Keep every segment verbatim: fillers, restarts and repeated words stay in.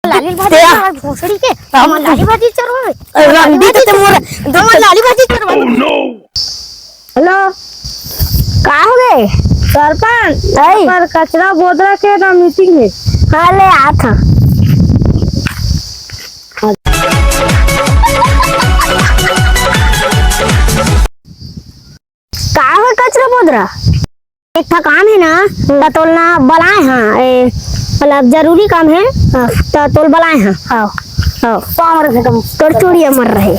लाली भाजी तेरा चरवा, भोसड़ी के। हम हमर लाली भाजी चरवा। रंडी तो ते मोर, हमर लाली भाजी चरवा। हेलो, का हो गे? सरपंच, आई। पर कचरा बोदरा के ना मीटिंग हे। हाँ, ले आत हँव। का हो कचरा बोदरा? एक ठा काम हे ना, त तोला ना बलाए हँव, ए, मतलब जरूरी काम हे, हाँ। त तोला बलाए हँव। हाँ। हाँ। पावर खत्म। तोर चूड़ी अमर रहे।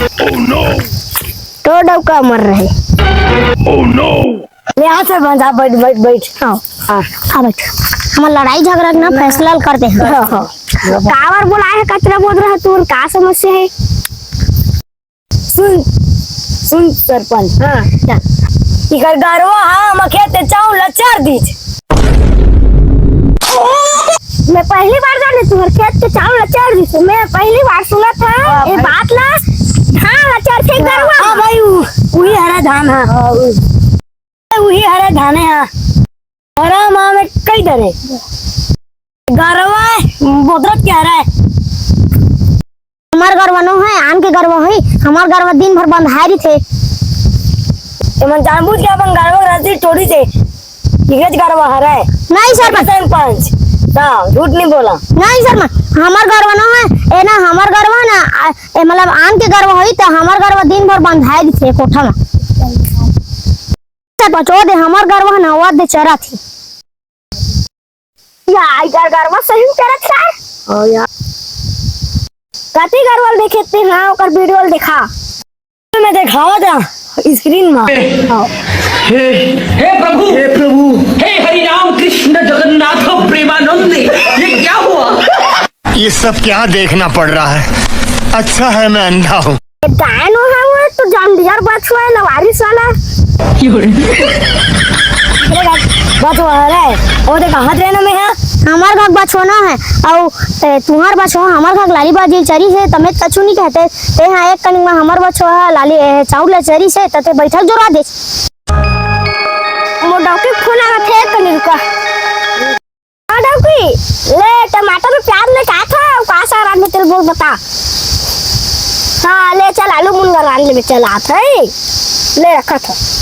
तोर डौका अमर रहे। ले आ सरपंच, आप बैठ, बैठ, बैठ। हाँ। हाँ। हाँ, बैठ। हमर लड़ाई झगड़ा के ना फैसला करते हैं। हाँ, हाँ। काबर बलाए हस कचरा बोदरा, तोर का समस्या हे? सुन, सुन सरपंच। हाँ, चल। इकर गरवा ह हमर खेत के चाँउर ला चर दिस। मैं पहली बार जानेंव तुँहर खेत के चाँउर ला चर दिस। मैं पहली बार सुनत हँव हाँ, ये भाई। बात ला। धान ला चरथे हाँ, गरवा हाँ ह। भाई, उ-, उही हरे धान ह। हाँ, उ- उही हरे धाने ह। हरा माँ में कई डरे। गरवा बोदरत के हरे। हमर गरवा नो हे, आन के गरवा होही। हमर गरवा दिन भर बंधाए रहिथे। एमन जानबूझ के अपन गरवा के रस्सी टोरिस हे। इहेच गरवा हरे। नहीं सरपंच। सरपंच। हाँ, झूठ नहीं बोला। नहीं सरपंच, हमर गरवा नो हे, ए ना हमर गरवा ना, आ, ए मतलब आन के गरवा होही त हमर गरवा दिन भर बंधाए रहिथे कोठा म। सरपंच, ओ दे हमर गरवा ह ना, ओ दे चरत हे। या, इधर गरवा सही में चरत हे। ओ या। कति गरवा ल देखे ते ना, ओकर वीडियो ल देखा। मैं देखावत हँव स्क्रीन म। हे, हे प्रभु, हे प्रभु, हे हरि राम कृष्ण जगन्नाथ प्रेमानंद, ये क्या हुआ? ये सब क्या देखना पड़ रहा है? अच्छा है मैं अंधा हूँ। गाय नो हे वो तो जॉन डियर बछवा हे, लवारिस वाला। बछवा रे, ओ देख, हाथ रे ना में हे। हमर घर बछवा नो हे, अउ, ए, तुँहर बछवा हमर घर लाली भाजी चरिस हे, तमे कछु नहीं कहते। ते हाँ, एक कनिक म हमर बछवा ह लाली, ए, चाँउर ला चरिस हे, त ते बइठक जोरवा देस। मोर डौकी के फोन आवत हे, एक कनिक रुका। हाँ डौकी, ले टमाटर में प्याज ले का था, का साग रांधबे तेला बोल बता। हाँ, ले चल आलू मुनगा रांध लेबे, चल आत हँव। ले रखत हँव।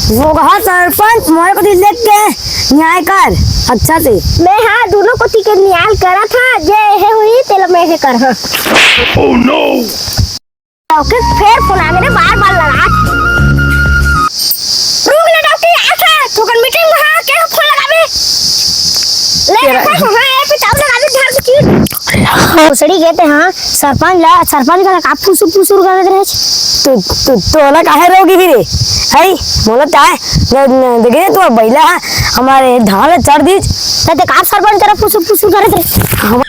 रोगहा सरपंच, मोर कोती देख के न्याय कर अच्छा से। मैं हाँ दूनों कोती के न्याय करत हँव, जे हे होही तेला मैं हे करहूँ। ओके, फेर फोन आगे रे, बार बार लगा। रुक ना डौकी, आके थोकन मीटिंग में हाँ, के फोन लगाबे? ले तेरा रखा है, हाँ, ए पे चाव लगाबे, झाड़ के चीर। भोसड़ी कहते हाँ, सरपंच ला, सरपंच का का फुसुर फुसुर करत रहे। तू, तू, तोला काहे रोगी भी रे? है, बोला ताय, न, न, देखे रे, तू बैला है, हमर धान ला चर दिस। ते का सरपंच तरफ फुसुर फुसुर करत रहे? हम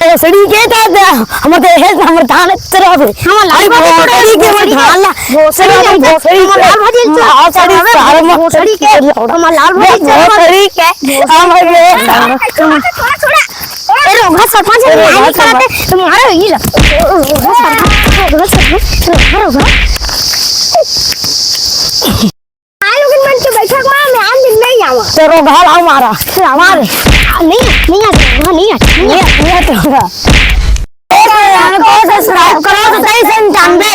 भोसड़ी के ता, ता, हमर ते हे, हमर धान चराबे। हमर लाल अरे बाबू भोसड़ी के, हमर धान ला। भोसड़ी के, भोसड़ी हमर के। लाल भाजी चल। भोसड़ी सारा में भोसड़ी के, हमर लाल भाजी चल। भोसड़ी के। हमर बे। छोड़ा, छोड़ा, छोड़ा। ए, रोगहा सरपंच ए, नहीं रोगहा खाते, सरपंच। तुम्हारा ही ला। रोगहा सरपंच, रोगहा सरपंच, रोगहा, रोगहा। आ लोगन मन के बैठक में मैं आन दिन नहीं आवा। तो रोगहा लाओ मारा। मार। नहीं, नहीं आ, नहीं आ, नहीं आ। नहीं, नहीं तो होगा। ए, हमको सब्सक्राइब करो तो सही से हम जानबे।